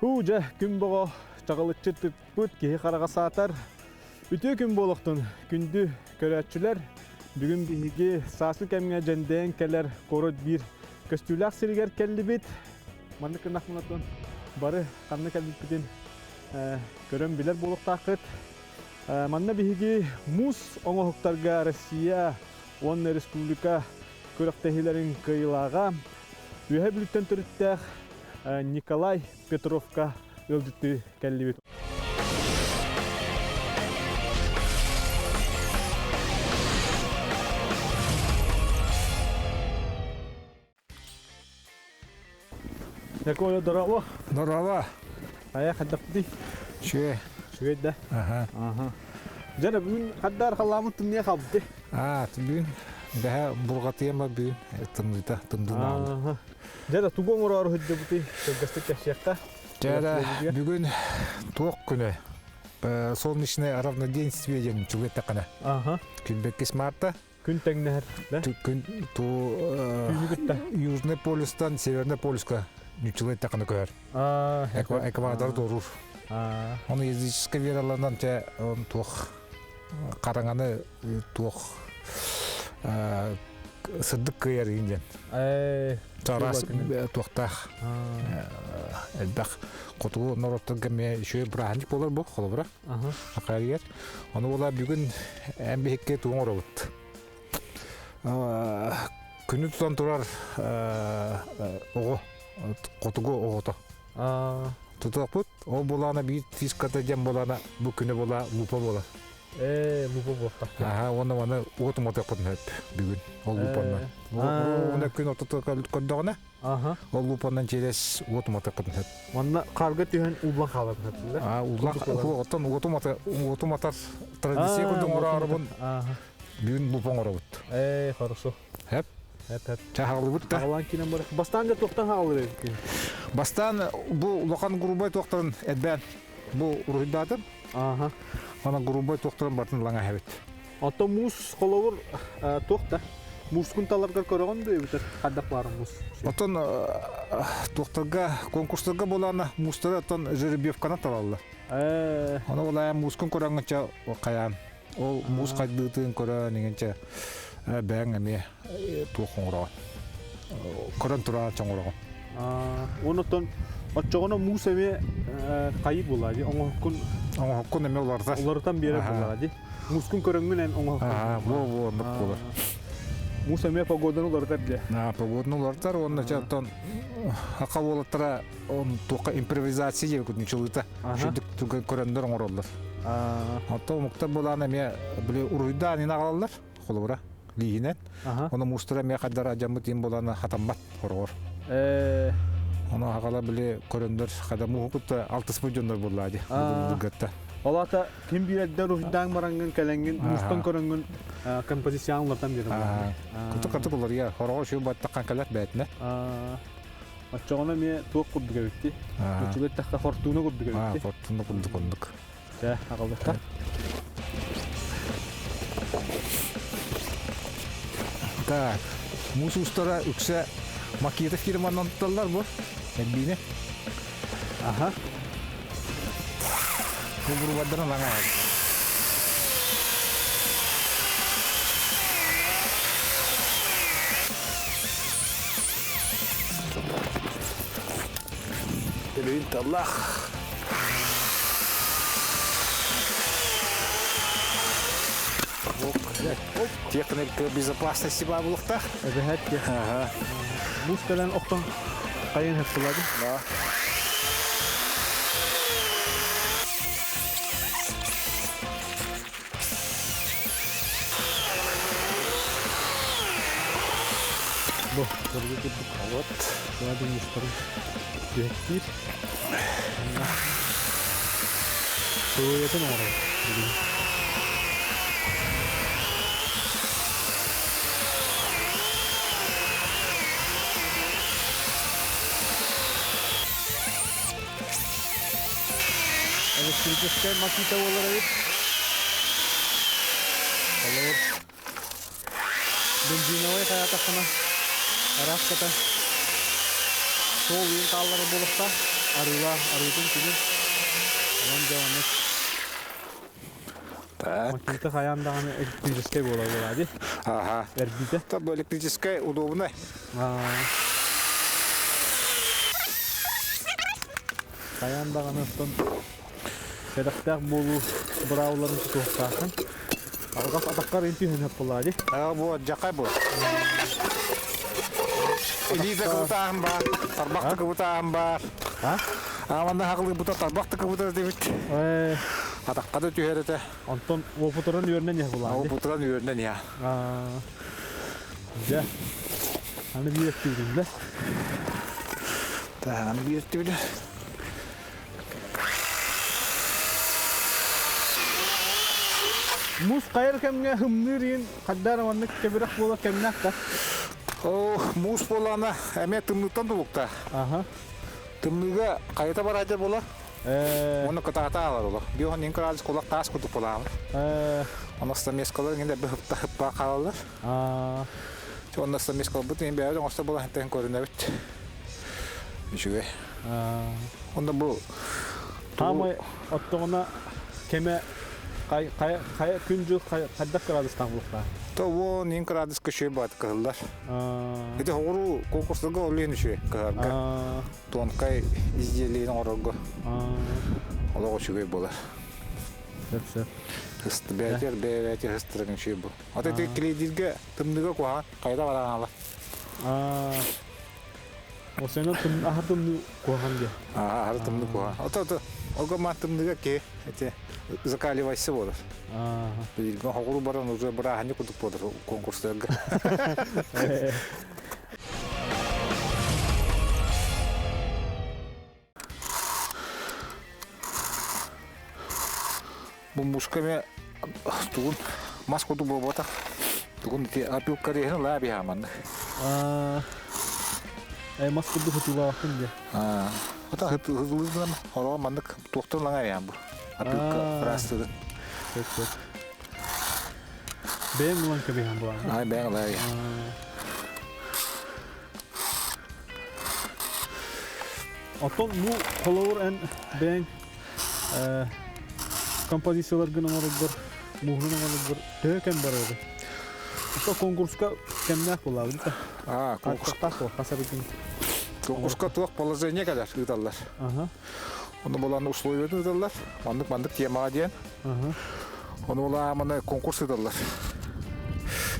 Һуу, дьэ, күн боҕо чаҕылыччы тыкпыт киһи хараҕа саатар. Үтүө күн буолуохтун, күндү көрөөччүлэр! Бүгүн биһиги сааскы кэмҥэ дьэндэйэн кэлэр куорат биир көстүүлээх сиригэр кэллибит. Маннык гыннахпына бары ханна кэлбиппитин көрөн билэр буолуохтааххыт. Манна биһиги муус оҥоһуктарга Россия уонна республика күрэхтэһиилэрин кыайыылааҕа, Үөһээ Бүлүүттэн төрүттээх Николай Петровка ыалдьыттыы кэллибит. Николя, здорово. Здорово. Ая хайдахпытый? Үчүгэй. Үчүгэй да? Аха. Аха. Дьэ, бүгүн хаддар халаамыт тымныйа хаалбыты. Аа, бүгүн бэһэ бурҕатыйан бар бүгүн тымныыта тымдынаалы. Дьэ, тугу оҥороору сылдьыбытый? Кылгастык кэпсиэххэ. Дьэ, бүгүн туох күнэ? Солнечное равноденствие диэн чугуйаттаххына. Аха. Күн 5 марта. Күн тэҥнэһэр, да? Күн ту Южный полюстан Северный полюска ньуччулай таханы көһөр. Экватор туоруур. Оны языческай вераларынан те туох хараҥаны туох сырдык кыайар диэн. Чараас туохтаах элбэх хотугу норуоттарга эмиэ үчүгэй бырааһынньык буолар бу холобура. Акарыйар. Ону була бүгүн эн биһикки тугу оҥоробут? Күнү тутан турар оҕо, хотугу оҕото. Тутуохпут. Ол булаана биир фишката диэн булаана бу күнү була лупа буолар. Ээ, лупа буолтах. Аха, уонна маны уот уматыахпытын сөп бүгүн. Ол лупаннан. Уонна күн ортото көрдөҕүнэ, Аха. Ол лупанан через уот уматыаххытын сөп. Манна хаарга түһэн ууллан хаалар Аа, ууллан оттон уоту умата уоту уматар традиция курдук оҥороорубун бүгүн лупа оҥоробут. Ээ, хорошо. Хэп. Хэп, хэп. Чаһаҕылыбыт да. Хаалан киирэн барар. Бастаан да туохтан хаалыр эбиккин? Бастаан бу улахан грубай туохтарын эрбээн бу уруһуйдаатым. Ааха. Онон грубай туохтарын бартын лаҥа эһэбит. Оттон муус холобур туох да муускун таларгар көрөҕүн дуо эбэтэр хайдах баарын муус? Оттон туохтарга конкурстарга буолаана муустары оттон жеребьевканан талаллар. Ону буолаан муускун көрөҥҥүчэ хайаан ол муус хайдыытын көрөн иҥинчэ бэйэҥ эмиэ туох оҥороҕун көрөн тураан оҥороҕун. Оннуттан оччоҕуна муус эмиэ хайы буолаа дии оҥоһуккун оҥоһуккун эмиэ уларытар уларытан биэрэр буоллаҕа дии. Муускун көрөҥҥүн эн оҥоһуккун. Бу бу оннук буолар. Муус эмиэ погоданы уларытар дии. Погоданы уларытар уонна дьэ оттон аха уолаттара туохха импровизация диэбит нучалыыта шүрдүк көрөннөр оҥороллор. Оттон омуктар буолаан эмиэ били уруйдаан ин аҕалаллар холобура лииһинэн. Ону муустара эмиэ хайдара дьаммыт иин буолан хатаммат хороҕор. Ону аҕала били көрөннөр хада мууһу кытта алтыспыт дьоннор буоллаа дии. Былыргытта. Ол аата ким биир эрдэ уруһуйдаан бараҥҥын кэлэҥҥин муустан көрөҥҥүн композицияны уларытан биэрэр Кытык кытык уларыйар. Хороҕор үчүгэй баттаххан кэлэр бээтинэ. Оччоҕуна эмиэ туох курдук эбитти? Үчүгэй эттэххэ фортуна курдук эбитти. Фортуна курдук оннук. Чэ, аҕаллахха. Так, муус устара үксэ Макита фирманан тутталлар бу. Элбиини. Аха. Бу бурубардан лаҥа. Төлөйүн таллах. Техника безопасности баабылыктаах. Эбэһэт Ага. Муус кэлэн охтон хайын хапсылады. Да. Бу, көргө курдук. Вот. Кладын мустарын түһэттиир. Сылыйатын оҥорор. Электрическай макита буолар эбит. Холобур, бензиновай хайаатаххына араас ката суол үйүн хаалларар буолуохтаах. арыылаах арыытын күнүн. Онон дьэ маннык Так. Макита хайаан даҕаны электрическэй буолар буолаа дии. Ага. Эрбитэ. Та бу электрическэй удобно. Хайаан даҕаны оттон сэрэхтээх буолуу быраабыларын тутуохтааххын. Алҕас атаххар ин түһэн буолаа дии. Аа бу дьакай бу. Илии да кыбытааһын баар, тарбах да кыбытааһын баар. А? Ааманна хаҕылыыбыта тарбах да кыбытар дебит. Э, Атахха да түһэр этэ. Онтон уопутуран үөрэнэн иһэ булаа дии. Уопутуран үөрэнэн иһэ. Дьэ, аны биир өттүбүтүн да. Аны биир өттүбүтүн. Муус хайар кэмҥэ һымныыр иин хайдаар маннык кэбирэх буолар кэмнээх да? Оо, муус буоллаҕына эмиэ тымныыттан тулукта. Аха. Тымныыга хайата бараадьа буолар. Э. Уонна кытаата аалар олох. Биоһон ин кыраадыс кулак таас курдук буолаабыт. Э. Онно стамескалар иҥин элбэх ыпта ыппаа хаалаллар. Аа. Онно стамескалбыт иҥин бэйэбит оҥосто буолан хантан көрүнэбит. Үчүгэй. Онно бу Хаамай оттоҕуна кэмэ хайа күн-дьыл хайдах кыраадыстаах буолуохтаах? То уон ин кыраадыска үчүгэй баат кыһыллар. Ити хоҕуруу конкурстарга олуйан үчүгэй кыһарга. Тонкай изделиени оҥорорго олох үчүгэй буолар. Сөп сөп. Бээтэр бэйэбээтэр ыстырыгын үчүгэй бу. Ата ити клейдиргэ тымныга куһаҕан хайда бараҥала. Осенен аһар тымныы куһаҕан диэ. Аһар тымныы куһаҕан. Ото ото ого ма тымныга ки эти закаливайся болар. Билген хоҕуру баран уже бырааһынньык курдук буолар конкурстарга. Бу муска эмэ тугун мас курдук буолбатах. Тугун ити опилка диэһин ылаа биһааманны. Э мас курдук хытыылаахпын диэ. Ата хытылыынан хороҕо маннык туохтан лаҥа бу. Опилка ырастыырын. Сөп сөп. Бэйэҥ ылан кэбиһэн булаан. Ай бэйэҥ ылаа. Оттон бу холобур эн бэйэҥ композицияларгын оҥороргор, мууһунан оҥороргор төһө кэм барыаҕый? Ото конкурска кэмнээх буолаабыт да? Аа, конкурстаах буол, хас эрэ күн. Конкурска туох положение кэлэр ыыталлар. Ону булан условиятын ыыталлар. Маннык-маннык темаҕа диэн. Ону була конкурс ыыталлар.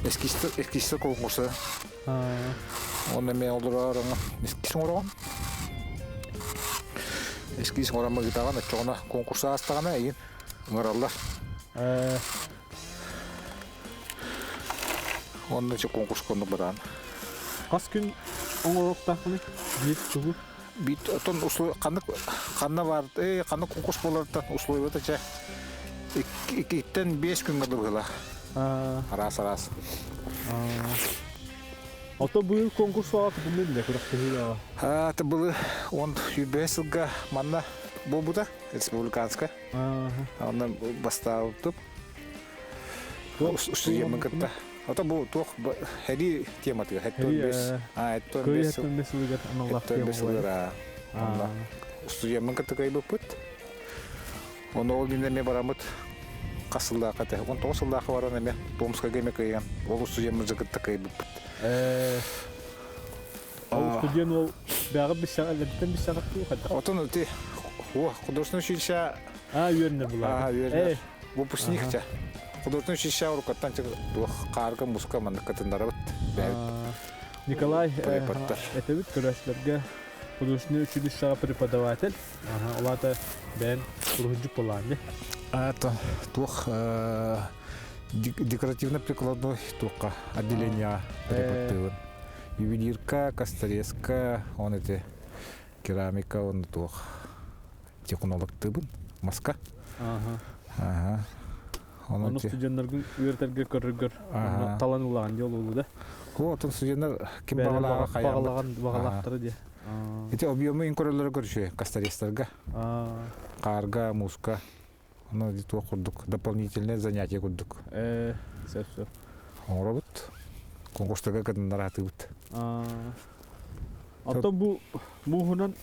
Эскизтер, эскизтер конкурса. Онно мен олорор эскиз оҥороҕун. Эскиз оҥорон ыытаҕын, оччоҕуна конкурс аастаҕына эйин ыҥыраллар. Онно ичи конкурска оннук бараан. Хас күн оҥоруохтааххыный? Биир тугу? Биир отон ханнык ханна бар ханнык конкурс буоларыттан условията чэ иккиттэн 5 күҥҥэ быһыылаах. Араас-араас. Ото быйыл конкурс кытынны биле күрэхтэһии Это было он 25 сылга манна буолбута республиканская. Онно бастаабыттым. Студиямын кытта. Ото бу туох хәри тематыгар хеттон бес. А, хеттон бес. Хеттон бес сылыгар аналлаах Хеттон бес сылыгар. Онно студиямын кытта кайбыппыт. Ону ол иннинэ эмиэ бараммыт хас сыллаахха этэ? 19 сыллаахха баран эмиэ Томскайга эмиэ кыайан, ол устудьуоммутун кытта кыайбыппыт. Э, ол студент ол бэҕэ бисэҕэлэриттэн бисэҕэттии хайдах? Отон ити художественное училище А, үөрэнэр булаа. Аа, үөрэнэр. Выпускник ча. Художественное училище уруккаттан туох хаарга муска маннык кытыннарабыт. Николай этэбит көрөөччүлэргэ художественное училищеҕа преподаватель. Ол аата бэйэм уруһуйдьут буоллаҕым дии. Это туох декоративно-прикладной туохха отделение преподтыыбын. Ювелирка, косторезка, он эти керамика, он туох технологтыыбын, маска. Ага. Ону студеннаргын үөрэтэргэ көрөргөр талан ылаҕын дии ол да. Отон студеннар ким баҕалааҕа хайаан баҕалаахтара дии. Ити объемы ин көрөллөрө көрүшү косторезтарга. Хаарга, муска. Ону туох курдук дополнительное занятие курдук. Э, сөп сөп. Оҥоробут. Конкурстарга кытыннараатыбыт. Оттон бу мууһунан.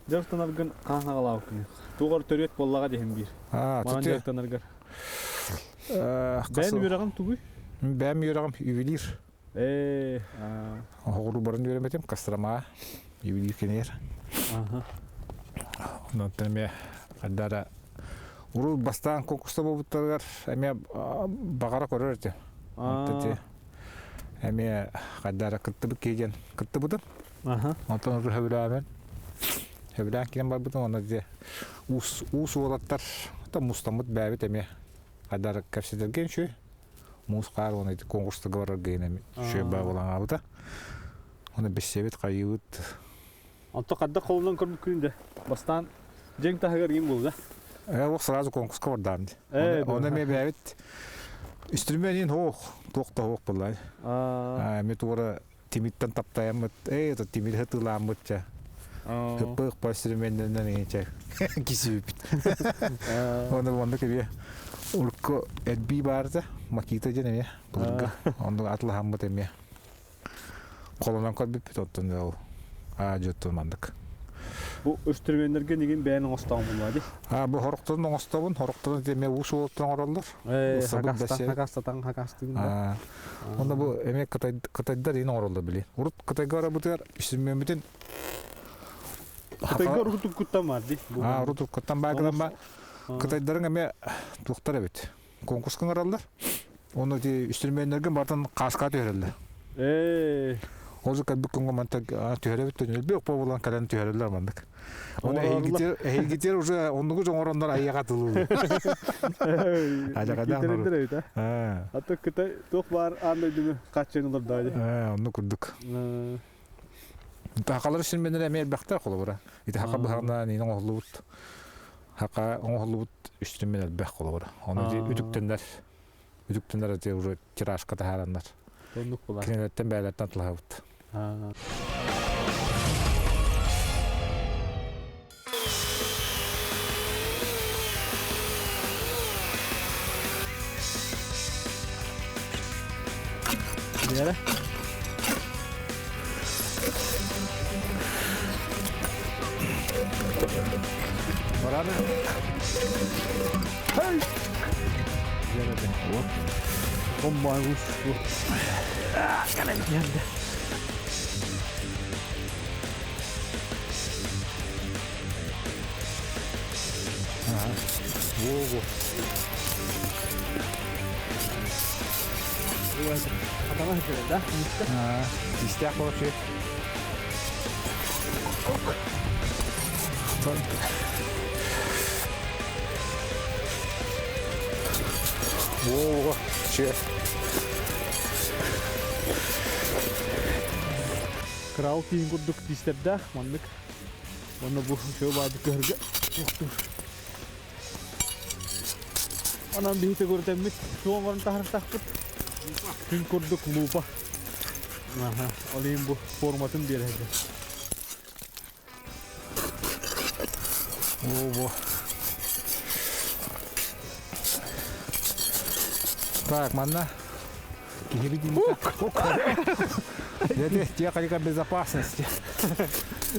Дьарыктанаргын хаһан аҕалаабыккыный? Туох төрүөт буоллаҕа диһин биир. Манан дьарыктанаргар. Бэйэн үөрэҕин тугуй? Бэйэм үөрэҕим ювелир. Ээ. Оҕуру баран үөрэммитим Кострома ювелир киниэр. Онон эмиэ хайдара урут бастаан конкурста буолбуттарыгар эмиэ баҕара көрөр этим. Онтон эмиэ хайдара кыттыбыт киһи диэн кыттыбытым. Онтон уже сөбүлээмэн сөбүлээн киирэн барбытым уонна дьэ уус уус уолаттар мустаммыт бээбит эмиэ хайдара кэпсэтэргэ үчүгэй муус хаар уонна ити конкурстарга барарга эми үчүгэй баа буолан Оны бессебит хайыыбыт. Онто хадда холунан көрбүккүн дэ. Бастаан дьиҥ таһыгар ким булда? Э, ол сразу конкурска бардаам ди. Оны эми бээбит инструменин хоох, туох да хоох буллай. Эми туора тимиттен таптайаммыт, эй, это тимир хытыламмыт ча. Хыппы ыкпа инструменнеринен ча кисүүпүт. Оны онда кебе урукку эдби баарда, макита ден эме былыргы. Онду атылахаммыт эме. Холонон көрбүппүт оттон ол аа дьоттун мандык. Бу үстүрүмэннэргэ нигин бэйэн оҥостоон булла ди. А бу хорохторун оҥостобун, хорохторун эмиэ уу суолуттан оҥороллор. Хакастатан хакастыгын да. Онно бу эмиэ кытайдар иин оҥороллор били. Урут Кытайга барабытыгар үстүрүмүөммүтүн Кытайга урут уруккуттан бар ди. А урут уруккуттан баа гынан ба Кытайдарын эмиэ туохтар эбит. Конкурска ыҥыраллар. Оны ити үстүрүмүөннэргин барытын кааска түһэрэллэр. Ээ. Ол же кэлбит күҥҥэ мантан түһэрэбит түнэлбик буолан кэлэн түһэрэллэр маннык. Оны эһигитер эһигитер уже оннугу жоҥороннор айыаға тылылы. Китерендер эбит а. Аты Кытай туох баар аан дойдуну хааччыйан олордоо дии. Ээ, онну курдук. Хакалар үстүрүмүөннэр эмиэ элбэхтэр холобура. Ити хака быһаҕына ниин оҥоһуллубут хака оҥоһуллубут үстүрүмүөн элбэх холобура. Ону үтүктэннэр үтүктэннэр ити уже тиражка таһаараннар. Оннук буолар. Кинилэртэн бэйэлэртэн атылаһабыт. Вера? Бараны. Hey! Вера, Вот. О май Geldi. Во-во. Да? Истях вообще. Во-во. Че. Кыраал тиин курдук тиистэрдээх маннык уонна бу үчүгэй баайдык көһөргө туохтуур. Онон биһи төгүрүтэммит суон оҥорон таһарыктаахпыт. Күн курдук луупа. Аха, ол иһин бу форматын биэрэр. Во-во. Так, манна киһи Это техника безопасности.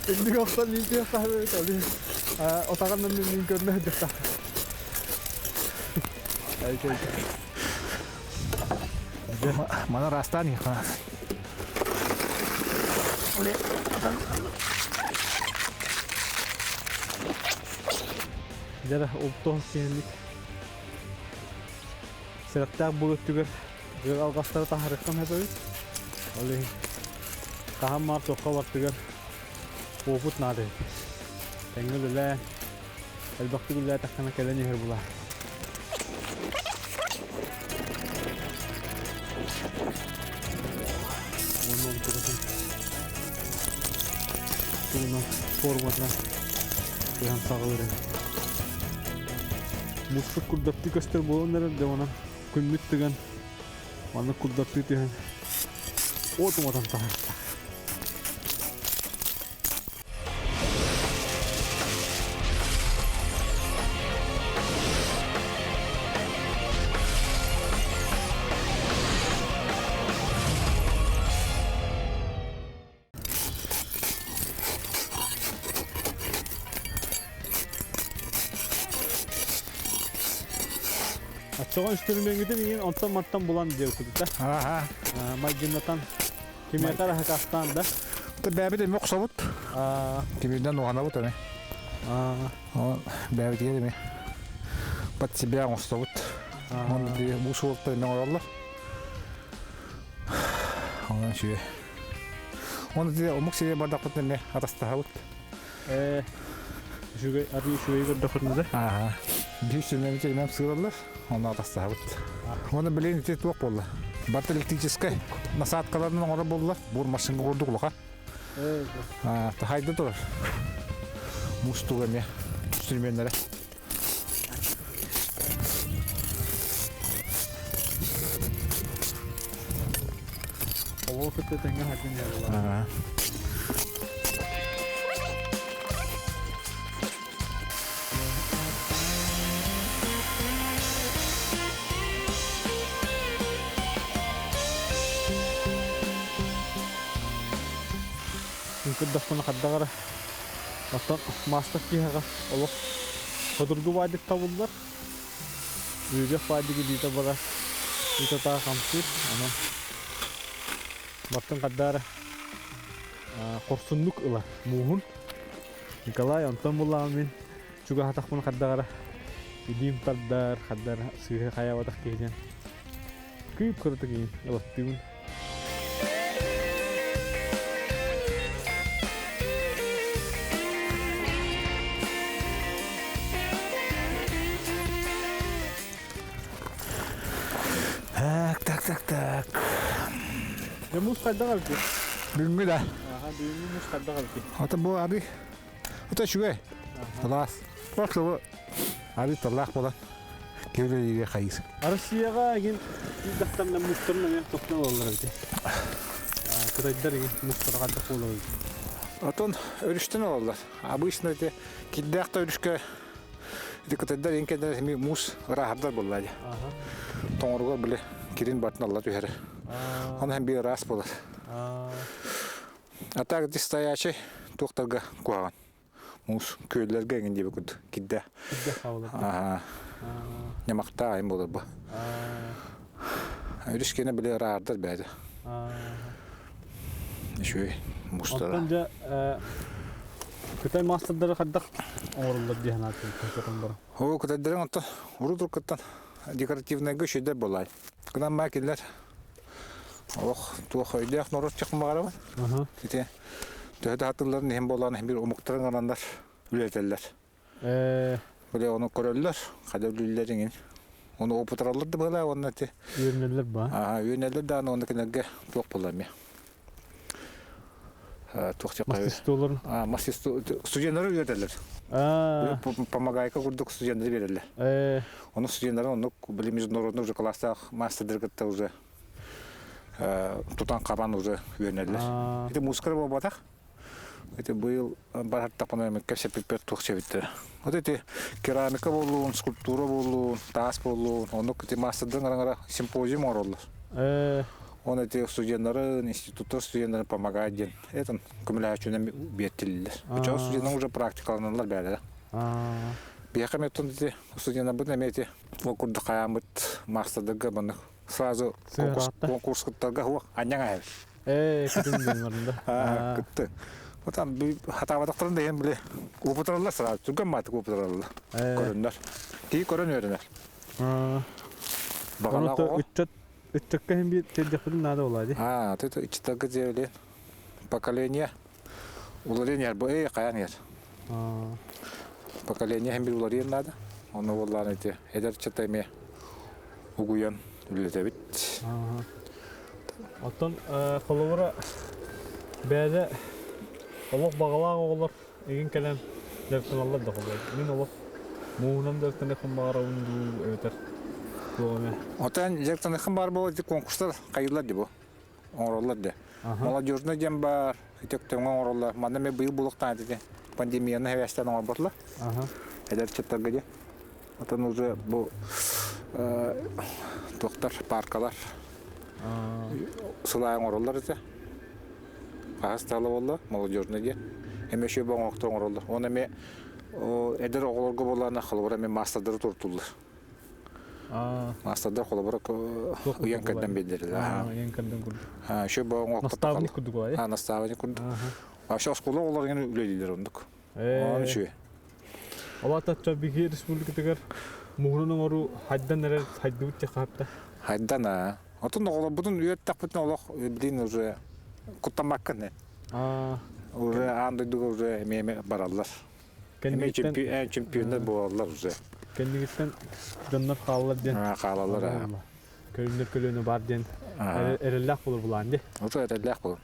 Инник охсон мин тиэхтаһыбыт, ол иһин отаҕаннан мин көрмө сылдьахта. Мана растан иха. Дьэ, оптоох киһинник сэрэхтээх буол өттүгэр дьыл алҕастары таһаарыаххын сөп эбит. Ол иһин хаһан маар туохха бартыгар уопут наада эбит. Тэҥҥэ үлэлээн, элбэхтик үлэлээтэххинэ кэлэн иһэр булаа. Уонна онтукатын тугунан форматынан кыһан саҕалыыр эбит. Муспут курдаттыы көстөр буолан эрэр да онон күммүт тыган маннык курдаттыы түһэн от уматан таһаарда. Оччоҕо үстүрүмүөҥҥүтүн иҥин онтон-мантан булан диэбиккит да? Аха. Майгыннатан кимиэхэ эрэ хакастаан да? Бэйэбит эми охсобут. Тимирдэн уһанабыт эми. Бэйэбитигэр эми под себя оҥостобут. Онно бу суолта эми оҥороллор. Онон үчүгэй. Оны омук сиригэр бардахпытына эмиэ атастаһабыт. Үчүгэй, арыы үчүгэй көрдөххүтүнэ да? Ааха. Биир сүнньүнэн имэм сыыраллар, онно атастаһабыт. Уонна билигин ити туох буолла? Барыта электрическэй насадкаларынан оҥорор буоллар, бур машинка курдук улахан. Тахайда турар. Муус туга эмиэ инструменнэрэ. Олоҕу кытта тэҥҥэ хардын ярылар. Күн хардаҕара Оттон маастар киһиэхэ олох судургу баайдык табыллар. Үөрүйэх баайдык илиитэ барар, ыытатаа хамсыыр. Онон бартын хардаара хорсуннук ылар мууһун. Николай онтон буллаҕым мин чугаһатахпын хардаҕара илиим тардар, хардар сыыһа хайаабатах киһи диэн кыып кыратык иин ылаттыыбын. Так, так, так, так. Дьэ муус хайдах эбитий? Бүгүҥҥү да. Аха, бүгүҥҥү муус хайдах эбитий? Ата бу арыы. Ата үчүгэй. Талаас. Бу арыы талаах буолан. Киһи хайыс. Россияҕа игин дахтарна мустарын эмиэ тохтон ылаллар эбит. Кытайдар игин мустара хайдах буолар эбит. Отон өрүстэн ылаллар. Обычно эти кирдээх да өрүскэ ити кытайдар иҥ кэннэ эми муус ырааһырдар буолла дии. Тоҥоругар били кирин бартын алла түһэр. Оны һэм биир ыраас буолар. А так ити стоячий туохтарга куһаҕан. Муус күөллэргэ эҥин диэби курдук кирдэ. Кирдэ хаалар. Аха. Ньамахтаа айым буолар бу. Өрүс киэнэ били ыраардар бэйэтэ. Үчүгэй муустара. Оттон дьэ Кытай маастардары хайдах оҥороллор дии санаатым көтөн баран. Оо, кытайдарын оттон урут уруккуттан декоративнайга үчүгэйдэр буолаай. Гынан баа кинилэр олох туох өйдөөх норуот чахмаҕарабын. Ити төһө да хатылларын иһин буолан биир омуктарын ыланнар үлэтэллэр. Били ону көрөллөр, хада үлэллэр иҥин. Ону опытыраллар да быһалаа уонна ити. Үөрэнэллэр ба. Аа, үөрэнэллэр даҕаны уонна кинилэргэ туох буолар эмиэ. Туох Мастерстволарын. А, мастерство студенттары үөрэтэллэр. Помогайка курдук студенттары биэрэллэр. Ону студенттары оннук били международный уже класстаах мастердары кытта уже тутан хабан уже үөрэнэллэр. Ити музыка буолбатах. Ити быйыл бараттахпына кэпсэппиппэр туох сөбүттэр. Вот эти керамика буоллун, скульптура буоллун, таас буоллун, оннук ити маастардан араҥара симпозиум оҥороллор. Он эти студенттары, институттар студенттары помогает диэн это көмөлөһөөччүнэн биэртилилэр. Оччоҕо студенттар уже практикаланаллар бээлэрэ. Биһиэхэ эмиэ ити студеннарбыт эмиэ ити ол курдук хайааммыт маастардарга маннык сразу конкурс кыттарга хуох анньаҥ аһабыт. Ээ, кытын дьоннорунда. Кытты. Отан хатаабатахтарын да иһин били опытыраллар сразу түргэн маатык опытыраллар. Көрөннөр. Тии көрөн үөрэнэр. Бағана ыччат ыччакка иһин биир тиэрдиэхпитин наада буолаа дии. Аа, ты ыччаттарга дьиэлин поколение уларыйан иһэр бу эй хайаан иһэр. Поколение иһин биир уларыйан наада. Ону буоллаан ити эдэр ыччат эмиэ угуйан үлэлэтэбит. Оттон холобура бэйэ олох баҕалаах оҕолор игин кэлэн дьарыктаналлар да холобура. Мин олох мууһунан дьарыктаныахпын баҕарабын дуу эбэтэр туох эмэ. Отон дьарыктаныаххын баар буолла ити конкурстар хайыылар дии бу оҥороллор да. Молодежный диэн баар, ити өктөҥҥө оҥороллор. Манна эмиэ быйыл буолуохтаах ити пандемияны хэвээстээн оҥорботулар. Эдэр ыччаттарга диэн. Отон уже бу туохтар паркалар сылаай оҥороллор этэ. Хаһыс таала буолла, молодежный диэн. Эмиэ үчүгэй оҥоһуктар оҥороллор. Уонна эмиэ эдэр оҕолорго буоллаҕына холобура эмиэ маастардары туруттуллар. Маастардар холобура ыйан кэрдэн биэрдилэр. Ыйан кэрдэн курдук. Еще бу Наставник курдук А, наставник курдук. Вообще оскуола оҕолор гэн үлэлиилэр оннук. Оны үчүгэй. Олата биһи республикатыгар муһунун оҥоруу хайдан эрэр хайдыбыт тихапта. Хайдан а. Отон оҕолорбутун үөттахпытын олох билин уже куттаммаккын. Уже аан дойдуга уже эмиэ бараллар. Эмиэ чемпионнар буолаллар уже. Кэннигиттэн дьоннор хаалалар диэн. Хаалалар. Көрүннэр көлүөнэ бар диэн эрэллээх болор булаан ди. Ото эрэллээх болор.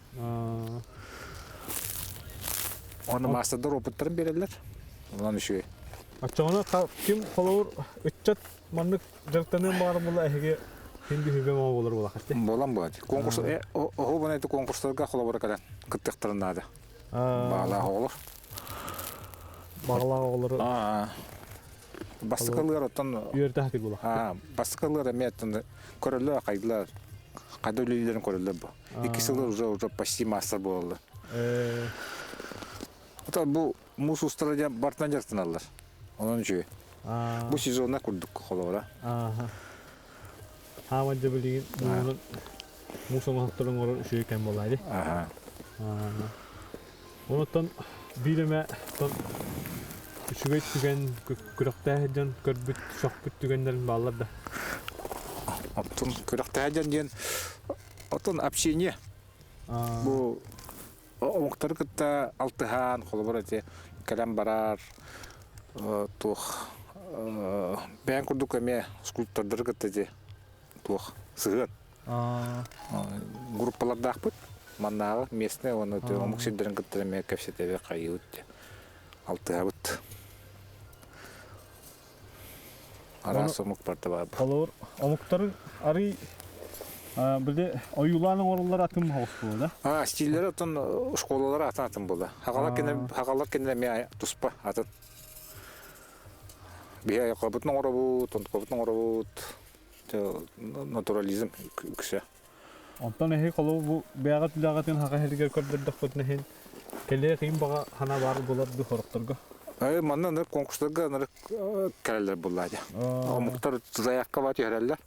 Оны маастардар опыттарын береллер. Онон үчүгэй. Оччоҕуна ким холобур ыччат маннык дьарыктаныан баҕарар буолла эһиги ким биһигэ болар буолахатты. Болан болады. Конкурс оһу бана конкурстарга холобура кэлэн кыттыахтарын наада. Баалаах оҕолор. Баҕалаах оҕолору. Бастакылыар оттон үөрдэхти була. Бастакылыар эмиэ оттон көрөллөр хайдылар. Хайда үлэлииллэрин көрөллөр бу. Икки сылы уже уже почти мастер буолаллар. Ото бу муус устара диэн бартынан дьарыктаналлар. Онон үчүгэй. Бу сезонна курдук холобура. Хаама дьэ билигин муус оҥоһуктарын оҥорор үчүгэй кэм буолаа дии. Онуттан биир эмэ үчүгэй түгэн күрэхтээх дьон көрбүт, сөхпүт түгэннэрин бааллар да. Оттон күрэхтээх дьон диэн оттон общение. Бу омуктары кытта алтыһаан, холобур эти кэлэн барар туох бэйэн курдук эмиэ скульптордары кытта ити туох сыһыан группалардаахпыт маннааҕы местный уонна омук сирдэрин кытта эмиэ кэпсэтэбит хайыыбыт алтыһабыт араас омук барда баар Холобур, омуктары арый били ойуулаан оҥороллор атын соҕус буолла да? А, стиллери оттон школалара атын атын буолла. Хагалар кэнэ хагалар кэнэ эмиэ туспа атын. Биһи айылҕабытын оҥоробут, онтукабытын оҥоробут. Натурализм үксэ. Онтон эһи холобур бу бэйэҕит үлэҕитин хаха иһигэр көрдөрдөххүтүнэ иһин кэлиэх иһин баҕа хана баар буолар дуу сорохторго? Манна ынырык конкурстарга ынырык кэлэллэр буоллаа дии. Омуктар заявка ба түһэрэллэр.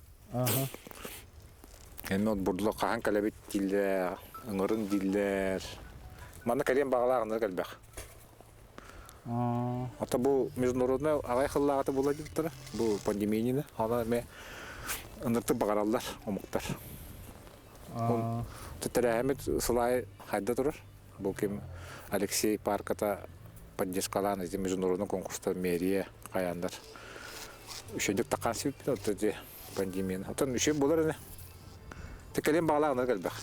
Эми от бурдулар хаһан кэлэбит дииллэр, ыҥырын дииллэр. Манна кэлиэн баҕалаах ынырык элбэх. Ата бу международный аҕай хыллааҕыта була дибиттара. Бу пандемиянина. Ана эме ыныртык баҕараллар омуктар. Тэрээһимит сылай хайда турар. Бу ким Алексей парката поддержкалаан эти международный конкурстар мэрия хайаандар. Үчүгдүк такаан сиппит отто ди пандемияны. Отон үчүгэй болар эне. Текелен баҕалаах элбэх.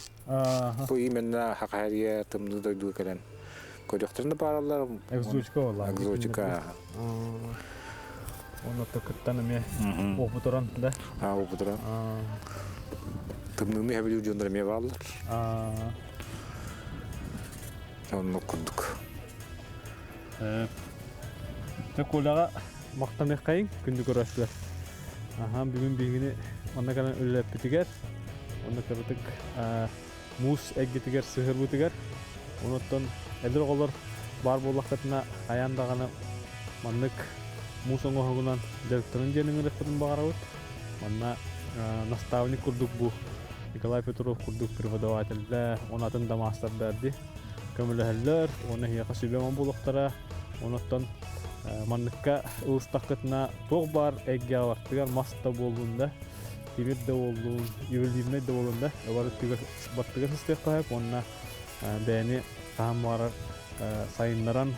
Бу именно Хакария тымныы дойдуга кэлэн көрүөхтэрин да баараллар. Экзотика буолла. Экзотика. Онно кыттан эмиэ опутуран да. А, опутуран. Тымныыны хэбилүүр дьоннор эмиэ бааллар. Оннук курдук. Дьэ Коляҕа махтаныаххайыҥ күндү көрөөччүлэр. Аха, бүгүн биһигини онно кэлэн үлэлэппитигэр, онно кыратык муус эйгэтигэр сыһыарбытыгар, онуттан эдэр оҕолор баар буоллаххытына хайаан даҕаны маннык муус оҥоһугунан дьарыктанын диэн ыҥырыахпытын баҕарабыт. Манна наставник курдук бу Николай Петров курдук преподавателлэр, он атын да маастардар дии көмөлөһөллөр уонна эһиэхэ сүбэ-ама буолуохтара. Онуттан манныкка ылыстаххытына туох баар эйгэҕэ бартыгар мас да буоллун да, тимир да буоллун, ювелирнай да буоллун да, бартыгар сыстыахха сөп уонна бэйэни хаһан баҕарар сайыннаран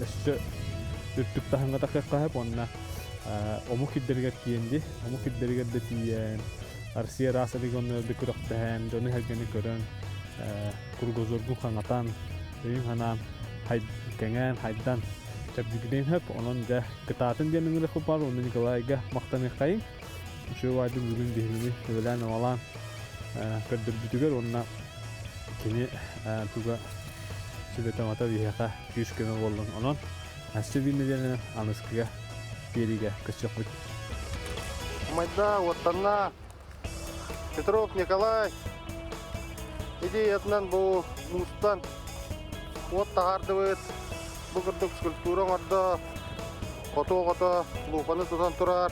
өссө үрдүк таһымҥа тахсыахха сөп уонна омук ирдэригэр тиийэн дии, омук ирдэригэр да тиийэн, Россия араас регионнарга күрэхтэһэн, дьону-сэргэни көрөн, кругозоргун хаҥатан, өйүн-санаан кэҥээн, хайдан чэбдигириэн сөп. Онон дьэ кытаатын диэн ыҥырыахпыт баар уонна Николайга махтаныаххайыҥ. Үчүгэй баайдык бүгүн биһигини сүбэлээн-амалаан көрдөрбүтүгэр уонна кини туга сүбэтэ-амата биһиэхэ күүс-көмө буоллун. Онон өссө биир нэдиэлэнэн аныскыга биэриигэ көрсүөхпүт. Майда уоттанна Петров Николай идеятынан бу муустан уот таһаардыбыт. Бу курдук скульптура оҥордо. Хоту оҕото луупаны тутан турар.